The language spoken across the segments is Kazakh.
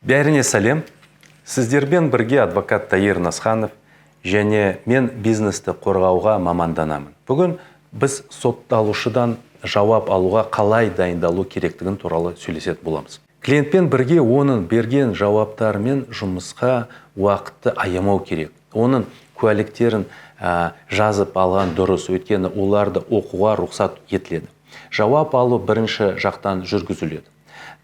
Бәріне сәлем! Сіздермен бірге адвокат Таир Насханов және мен бизнесті қорғауға маманданамын. Бүгін біз сотталушыдан жауап алуға қалай дайындалу керектігін туралы сөйлесетін боламыз. Клиентпен бірге оның берген жауаптарымен жұмысқа уақытты аямау керек. Оның куәліктерін жазып алған дұрыс, өйткені оларды оқуға рұқсат етіледі. Жауап алу бірінші жақтан жүргізіледі.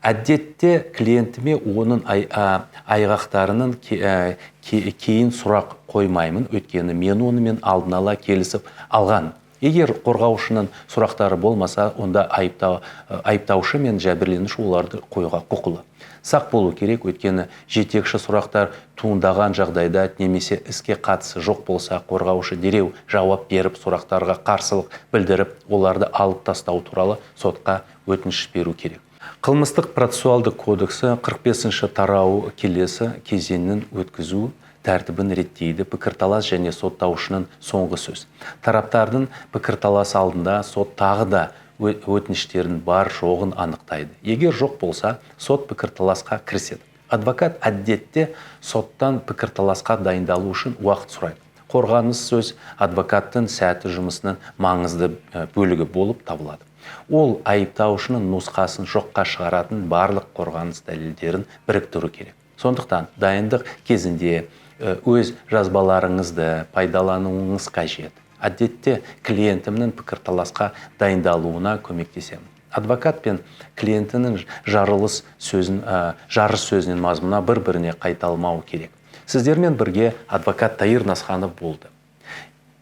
Әдетте клиентіме оның айғақтарының кейін сұрақ қоймаймын, өйткені мен онымен алдын ала келісіп алған. Егер қорғаушының сұрақтары болмаса, онда айыптаушы мен жәбірленуші оларды қоюға құқылы. Сақ болу керек, өйткені жетекші сұрақтар туындаған жағдайда немесе іске қатысы жоқ болса, қорғаушы дереу жауап беріп, сұрақтарға қарсылық білдіріп, оларды алып тастау туралы сотқа өтініш беру керек. Қылмыстық процессуалдық кодексі 45 тарауы келесі кезеңнің өткізу тәртібін реттейді: пікірталас және соттаушының соңғы сөз. Тараптардың пікірталас алдында сот тағы да өтініштердің бар жоғын анықтайды. Егер жоқ болса, сот пікірталасқа кіріседі. Адвокат әдетте соттан пікірталасқа дайындалу үшін уақыт сұрайды. Қорғаныс сөз адвокаттың сәтті жұмысының маңызды бөлігі болып табылады. Ол айыптаушының нұсқасын жоққа шығаратын барлық қорғаныс дәлелдерін біріктіру керек. Сондықтан дайындық кезінде өз жазбаларыңызды пайдалануыңыз қажет. Әдетте клиентімнің пікірталасқа дайындалуына көмектесемін. Адвокат пен клиентінің жарылыс сөзінің мазмұны бір-біріне қайталмау керек. Сіздермен бірге адвокат Таир Насханов болды.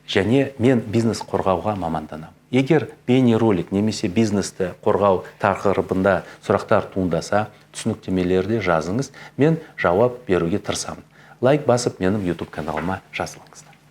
Және мен бизнес қорғауға маманданамын. Егер бейнеролик немесе бизнесті қорғау тақырыбында сұрақтар туындаса, түсініктемелерде жазыңыз, мен жауап беруге тырысамын. Лайк басып, менің YouTube каналыма жазылыңыздар.